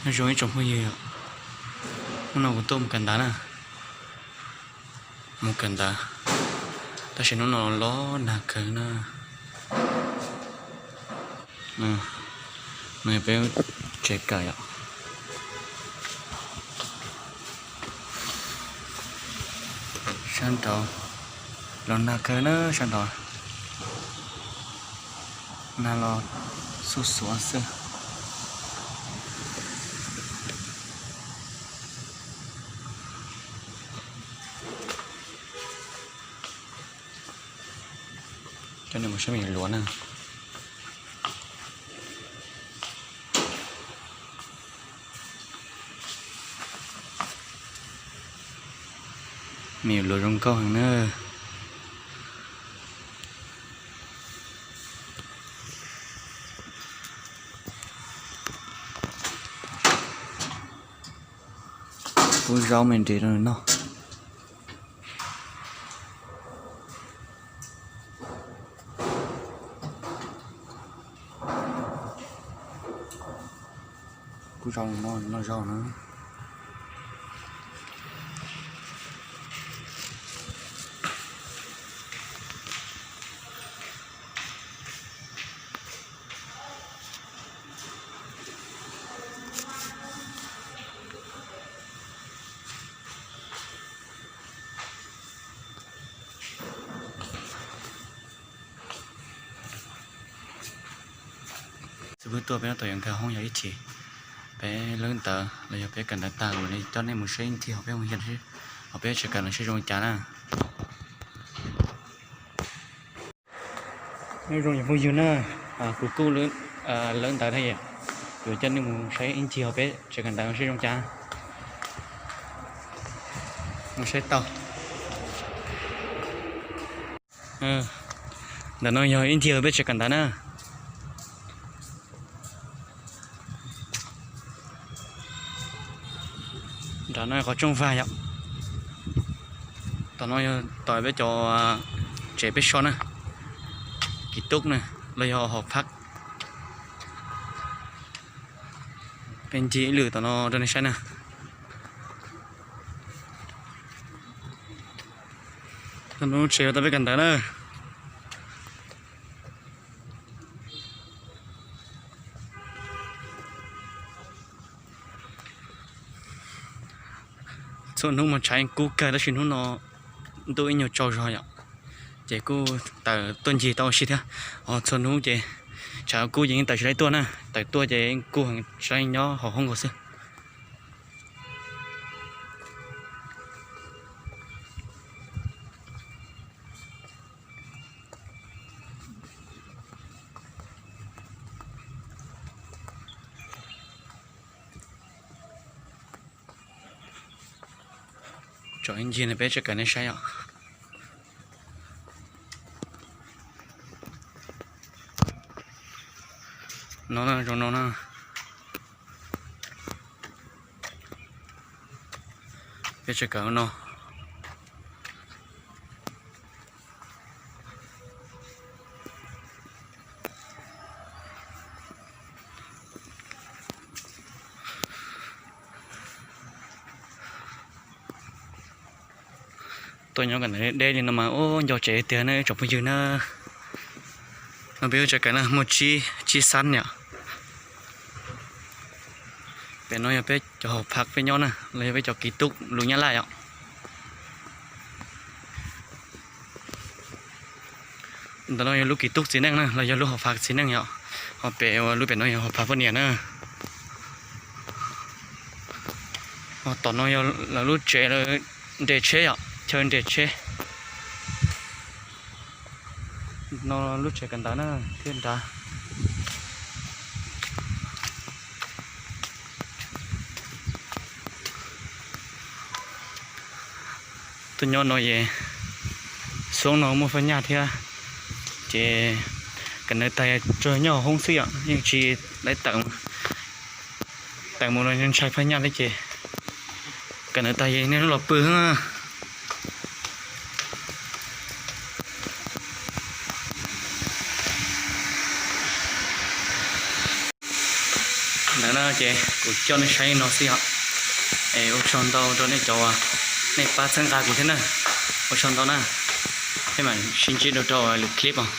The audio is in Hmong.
Zoo ib tsoom phooj ywg, hnub no kuv tuaj mus kawm ntawv na, mus kawm ntawv, tab sis hnub no los nag kawg na. No yog peb tsev kawm yom. Sab nraud los nag kawg na, sab nraud nag los xuj xuav xwb. Coj nej mus saib me nyuam luav na. Me nyuam luav zoo nkauj heev na. Pub zaub me nres rau nws noj. Pub zaub noj, noj zaub na. Xib fwb tuaj peb no tau yuav nkag hoob yog ib chim. Peb lawb ntawv los yog peb kawm ntawv tag lawm, coj nej mus saib ib ncig hauv peb hoob yas, hauv peb tsev kawm no seb zoo li cas na. Nyob zoo cov phooj ywg na, kuv kuj lawb ntawv thiab, yuav coj nej mus saib ib ncig hauv peb tsev kawm ntawv seb zoo cas. Mus saib tau. Ntawm no yog ib ncig hauv peb tsev kawm ntawv na. Nram no qhov tsooj vag yom. Tom no yog tom peb cov tsev peb so na, kis tub na, los yog hauv phab. Peb ncig ib lwm tom no rau nej saib na. Tom no tsev uas tau peb kawm ntawv na. Txhua hnub mas tshav kub kawg tab sis hnub no ntuj ib nyuag tsaus zog yom, ces kuj tawm tuaj ncig tau ua si thiab. Ho txhua hnub ces tshav kub ces yeej tawm tsis laib tuaj na, tawm tuaj ces kuj tsis laib nyob hauv hoob nkaus xwb. Tsom ib ncig no peb tsev kawm nej saib os. No na, zoo no na. Peb tsev kawm no. Tuaj nyob kawm ntawv deb li no mas ua nco tsev tiag na tsoom phooj ywg na. No peb lub tsev kawm na muaj tsib, tsib xab yom. Pem no yog peb cov hauv phaj peb nyob na, los yog peb cov kis tub lus Nyab Laj yom. Ntawm no yog lub kis tub txiv neej na, los yog lub hauv phaj txiv neej yom. Ho pem uas lub pem no yog hauv phaj poj niam na. Ho tom no yog lawv lub tsev nres tsheb yom, chaw nres tsheb. No lub tsev kawm ntawv na, thiab nrad. Tuaj nyob no es xoob no muaj faj nyaj thiab, ces kawm ntawv tag tsawg nyob hoob xwb yom, yeej tsis laib tawm, tawm mus los ntshai faj nyaj thiab ces kawm ntawv tag es niaj hnub los pw xwb na. Ntawd na ces kuv coj nej saib no xwb os. Es ua tsaug ntau rau nej cov uas nej pab txhawb nqa kuv thiab na. Ua tsaug ntau na. Peb mam sib ntsib dua rau lwm clip os.